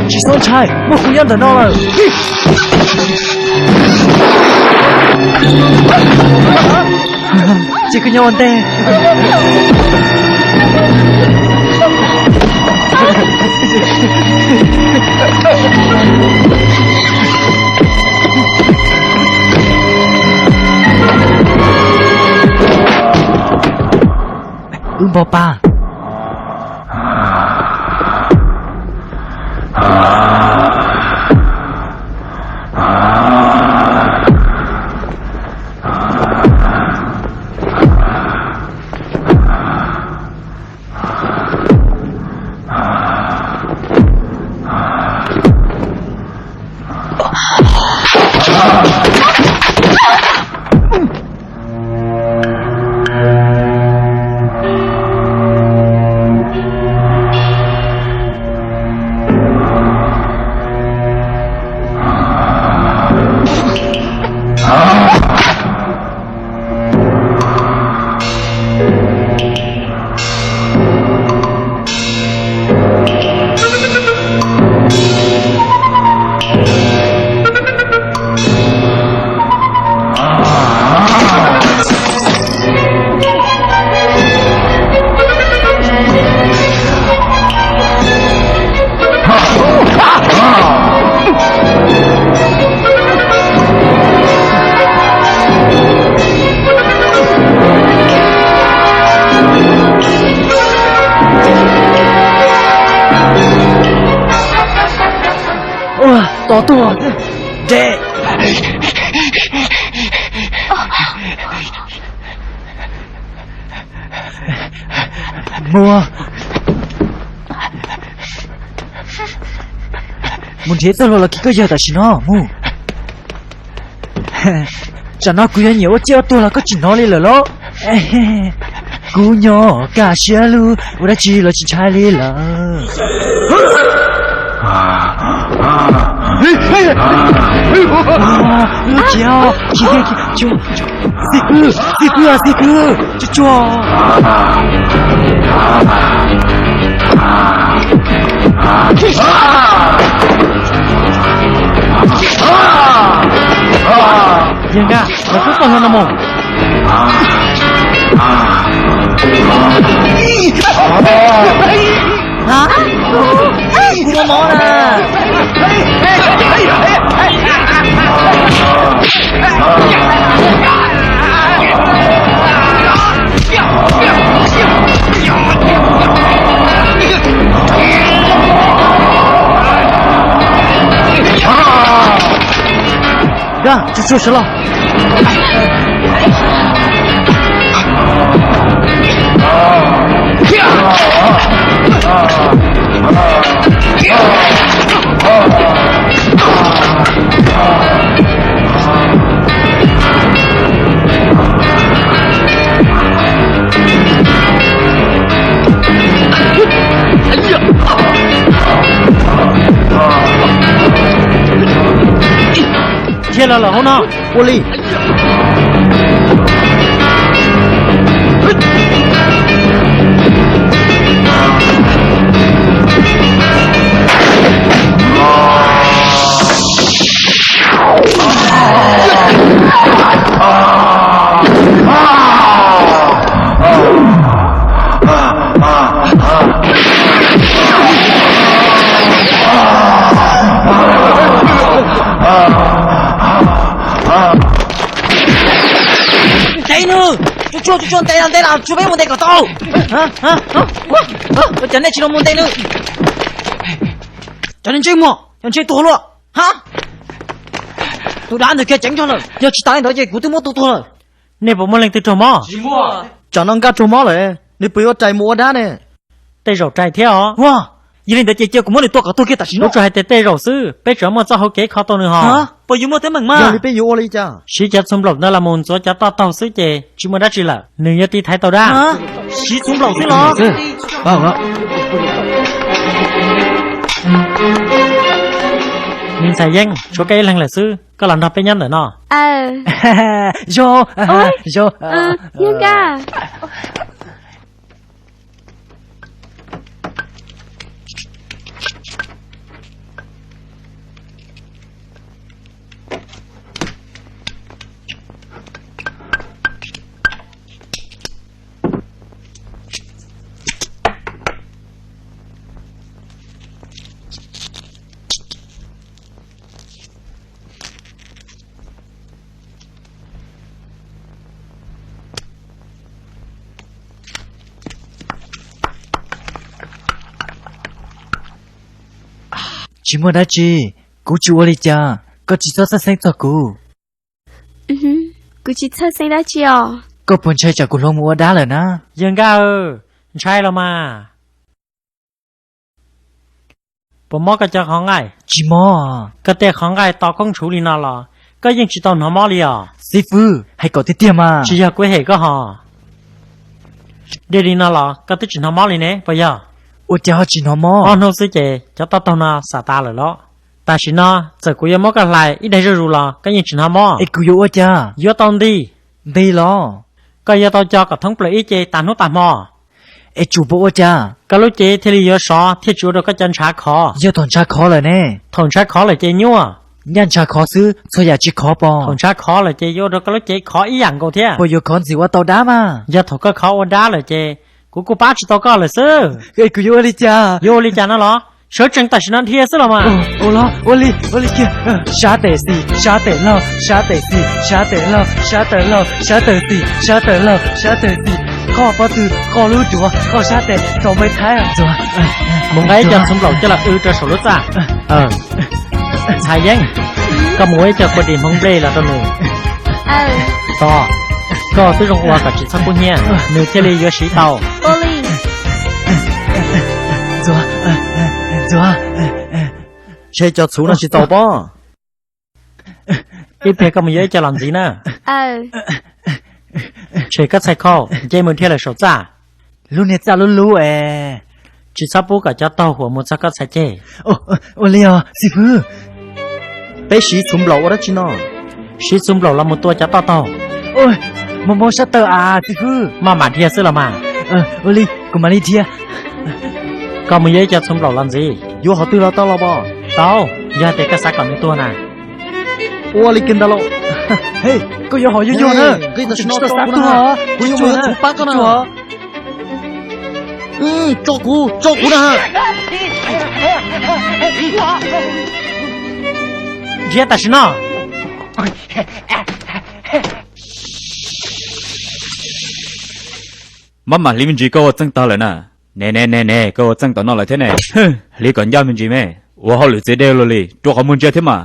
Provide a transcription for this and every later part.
Tsis txhob ntshai, muaj kuv nyob ntawm no lawm. Ces koj nyob ua ntej. Wb npau pa. Ua, tos tuaj. Dej. Mus. Mus nrhiav txoj hlua los khi koj yawg tam sim no mus. Tsam no kuv yuav nyiam ua ciaj ua tuag los koj tsis hnov li lawm los? Kuv nyob kaj siab lug, ua dab tsi los tsis ntshai li lawm. Cia, cia, cia, cia, xib kwv, xib kwv, xib kwv, tsuag tsuag. Yawg Nkaj, los rub txoj hlua no mus. Kuv muaj mob na. Nkaj, tsuag tsuag sawv los. Khiav los lawm hauv no. Ua li. Ntev nws, tsuag tsuag tsuag tsuag ntev los ntev los tsuag peb mus ntes kom tau. Ua cas nej tsis los mus ntes nws? Cov neeg ntsej muag, cov ntsej tuag luaj. Ha, tus dab ntawd khiav ceev zog lawm, yog tsis tas li ntawd ces kuv twb muab tua tuag lawm. Nej puas muaj leej twg raug mob? Tsam no Nkaj raug mob lawm, nws puas yuav rais mus ua dab ne? Tej zaum rais thiab os. Ua, yog li ntawd ces cia kuv muab nws tua kom tuag kiag tam sim no. Tsuas hais tias tej zaum xwb, peb tseem muaj txoj hauv kev kho tau nws hos. Puas yuav muaj teeb meem mas? Yog li peb yuav ua li cas? Siv cov txhuv nplaum ntawd los mus ntxuav cov toj taug xwb ces tsis muaj dab tsi lawm. Nws yuav tiv thaiv tau dab. Siv txhuv nplaum xwb los? Ntxhais Yeeb, tshuav koj ib leeg lawm xwb, koj los nrog peb nyob ntawm no. Zoo, zoo. Tsis muaj dab tsi, kuv tsis ua li cas, koj tsis txhob txhawj xeeb txog kuv. Kuv tsis txhawj xeeb dab tsi os. Koj puas ntshai tsam kuv hluas mus ua dab lawm na? Yawg Nkaj, ntshai los mas. Puas mob koj cov qhov nqaij? Tsis mob. Koj tej qhov nqaij to koob tshuv li no los koj yeej tsis tau hnov mob li os. Xib fwb, hais kom tiag tiag mas. Tsis yog kuv hem koj hos. Dej li no los koj twb tsis hnov mob li ne puas yog? Ua cas ho tsis hnov mob? Ob hnub xwb ces cov toj taug no xam tas lawm los. Tam sim no txawm kuv yuav muab koj hlais ib daig zuj zus los koj yeej tsis hnov mob. Es kuv yuav ua cas? Yuav tau nti. Nti los? Koj yuav tau co kom thoob plaws ib ce tas hnub tas hmo. Es tsum puas ua cas? Koj lub cev thiaj li yuav sov thiaj tsis ua rau koj cov ntshav khov. Yog thaum ntshav khov lawm ne? Thaum ntshav khov lawm ces nyuaj. Nyaj ntshav khov xwb, txhua yam tsis khov pom? Thaum ntshav khov lawm ces yuav ua rau koj lub cev khov ib yam nkaus thiab. Puas yuav khov ntxim ua tau dab mas? Yog thaum koj khov ua dab lawm ces kuv kuj pab tsis tau koj lawm xwb. Es kuv yuav ua li cas? Yuav ua li cas no los? Sawv tsees tam sim no dhia xwb los mas. Ua li, ua li kiag. Sab tes xis, sab tes laug, sab tes xis, sab tes laug, sab tes laug, sab tes xis, sab tes laug, sab tes xis. Qoj pob tw, qoj lub duav, qoj sab tes, tau npe thaib. Mus nqa ib co txhuv nplaum coj los w rau saum lub txaj. Ntxhais Yeeb, koj mus ua ib co kua dis hmoov nplej los rau nws. Tos, koj twb zoo ua kom tsis txhob kub hnyiab, nws thiaj li yuav siv tau. Ntshe cov txhuv no tsis txaus pob. Ib pliag koj mus yuav ib co los ntxiv na. Tshem koj txhais khau, nce mus dhia lawm saum txaj. Lub niag txaj lub lub es. Tsis txhob pub kom cov taug huam mus txog koj txhais ceg. Ua li os xib fwb. Peb siv txhuv nplaum ua dab tsi no? Siv txhuv nplaum los mus tua cov toj taug. Mob mob sab taw as xib fwb. Maj mam dhia xwb los mas. Ua li, kuv mam li dhia. Koj mus yuav ib co txhuv nplaum los ntxiv. Yuav qhov twg los tau los pom? Tau, yog tias koj xav kom nws tuag na. Ua li kiag ntawd los. Koj yuav hom yuag yuag na. Kuv tsis tau xav tuag, kuv yuav mus yuav txhuv pab koj na. Tso kuv, tso kuv na. Dhia tam sim no. Maj mam hliv me ntsis, koj ua txeej tag lawm na. Ne ne ne ne, koj ua txeej tom no lawm thiab ne. Hliv kom ncaj me ntsis me. Ua hauj lwm txiv dej luaj li, rua qhov muag ntsia thiab mas.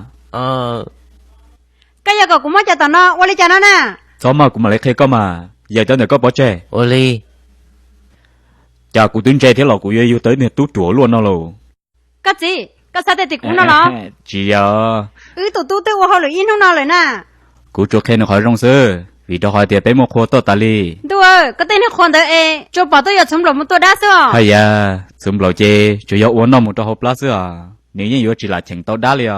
Koj yuav kom kuv muab cov tom no ua li cas no na? Txhob maj, kuv mam li qhia koj mas. Yawm cov ntawm koj pov tseg. Ua li. Cas kuv twb ntse thiab los kuv yuav yug tau ib niag tub ruam luaj no lauj. Koj txiv, koj xav tias tim kuv no los? Tsis yog. Wb tus tub twb ua hauj lwm ib hnub no lawm na. Kuv tsuas qhia nws qhov zoo xwb, vim rau qhov tias peb muaj qhua tuaj tas li. Ntuj, koj tej niag qhua ntawd es tsuas pom tuaj yuav txhuv nplaum mus tua dab xwb os. Haj yam, txhuv nplaum ces tsuas yog ua noj mus rau hauv plab xwb os, nws yeej yuav tsis lam cheem tau dab li os.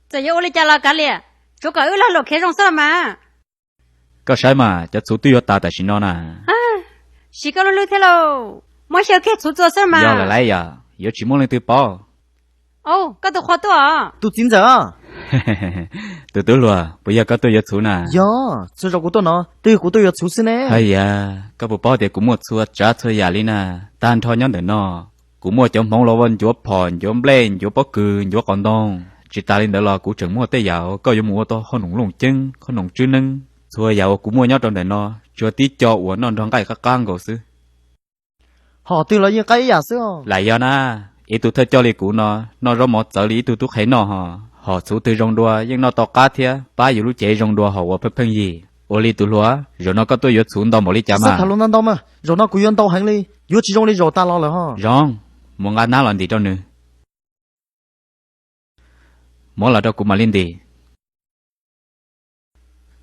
Txawm yuav ua li cas los kav liam, tsuav kom wb lag luam khiav zoo xwb los mas. Koj saib mas, cov txhuv twb yuav tas tam sim no na. Siv koj lub hlwb thiab lauj, muab xyaw kiag txhuv txua xwb mas. Yog lawm lauj, yog yuav tsis muaj leej twg paub. Au, koj tus qhua tuaj os. Tus txiv ntxawm. Tus tub hluas, puas yog koj tuaj yuav txhuv na? Yog, txhua zaus kuv tuaj no twb yog kuv tuaj yuav txhuv xwb ne. Haj yam, koj puas paub tias kuv muaj txhua tsav txhua yam li na, tag nrho nyob ntawm no. Kuv muaj cov hmoov los ua ncuav phom, ncuav nplej, ncuav pob kws, ncuav qos ntoo. Tsis tas li ntawd los kuv tseem muaj tej yam uas koj yuav mus ua tau qhob noom looj ceeb, qhob noom tswb neeb, txhua yam uas kuv muaj nyob rau ntawm no, tsuas tib co uas noj nrog nqaij qab qab nkaus xwb. Hom twg los yeej qab ib yam xwb. Lam yog na, ib tug thawj coj li kuv no, noj zaub mov txawv li ib tug tub qhe noj ho. Hom txhuv twg zoo dua yeej noj tau qab thiab pab yus lub cev zoo dua hom uas pheej pheej yig. Ua li tus hluas, zaum no koj tuaj yuav txhuv ntau npaum li cas mas? Xav tham hluas ntau ntau mas, zaum no kuv yuav ntau heev li, yuav tsis zoo li zaum tas los lawm ho. Zoo, mus nqa hnab los ntim rau nws. Muab los rau kuv mam li ntim.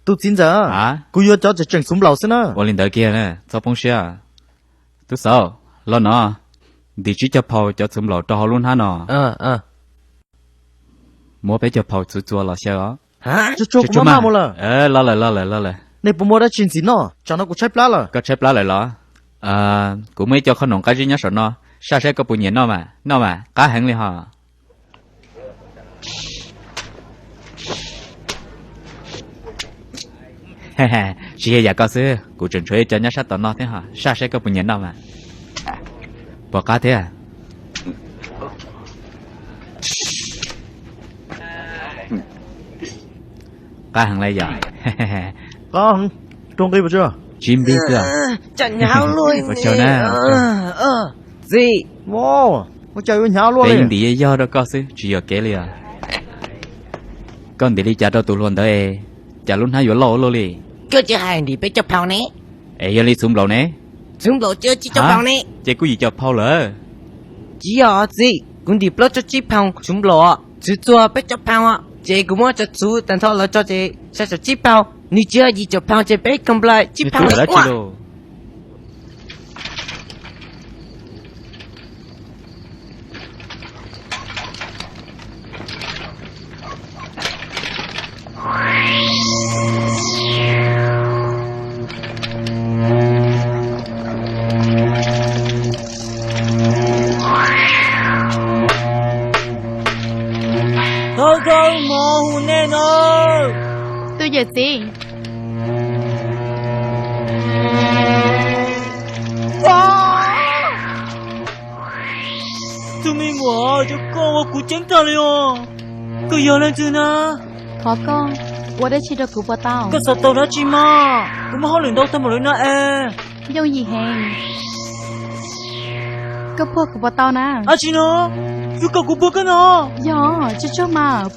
Tus txiv ntxawm, kuv yuav cov tseem tseem txhuv nplaum xwb na. Ua li ntawd kiag, txhob poob siab. Tub xauv, los no, ntim tsib caug phau cov txhuv nplaum rau hauv lub hnab no. Muab peb cov phau txhuv txua los xyaw os. Tsuag tsuag, kuv maj maj mus lawm. Los lawm, los lawm, los lawm. Nej puas muaj dab tsi ntxiv noj? Tsam no kuv tshaib plab lawm. Koj tshaib plab lawm los? Kuv muaj ib co qhob noom qab zib nyob saum no, saj saib koj puas nyiam noj mas, noj mas, qab heev li hos. Tsis yog yam koj xwb, kuv tseem tshuav ib co nyob sab tom no thiab hos, saj saib koj puas nyiam noj mas. Puas qab thiab? Qab heev li yom. Rau nqi puas tsawg? Tsib npib xwb. Ua tsaug na. Txiv, ua cas yuav hnyav luaj li? Ntim yog rau koj xwb, tsis yuam kev li os. Koj ntim li cas rau tus hluas ntawd es cas lub hnab yuav loj ua luaj li? Koj tsis hais ntim peb cov phau ne? Es yog li txhuv nplaum ne? Txhuv nplaum tsis yog tsib cov phau ne? Ces kuj yim cov phau lawm. Tsis yog txiv, kuv ntim plaub cov tsib phau txhuv nplaum, txhuv txua peb cov phau, ces kuv muab cov txhuv tag nrho los tso ces sai tsib phau, nws tsis yog yim cov phau ces peb company tsib phau lawm. Thov koj mov hu nej no. Tus yawm txiv. Tus me muam, cov koj ua kuv ceeb tag li os. Koj yog leej twg na? Thov koj ua dab tsi rau kuv puas tau? Koj xav tau dab tsi mas? Kuv muaj hauj lwm ntau tag npaum li no es. Yooj yim heev. Koj puag kuv puas tau na? Dab tsi no? Twb kom kuv puag koj no. Yog, tsuag tsuag mas.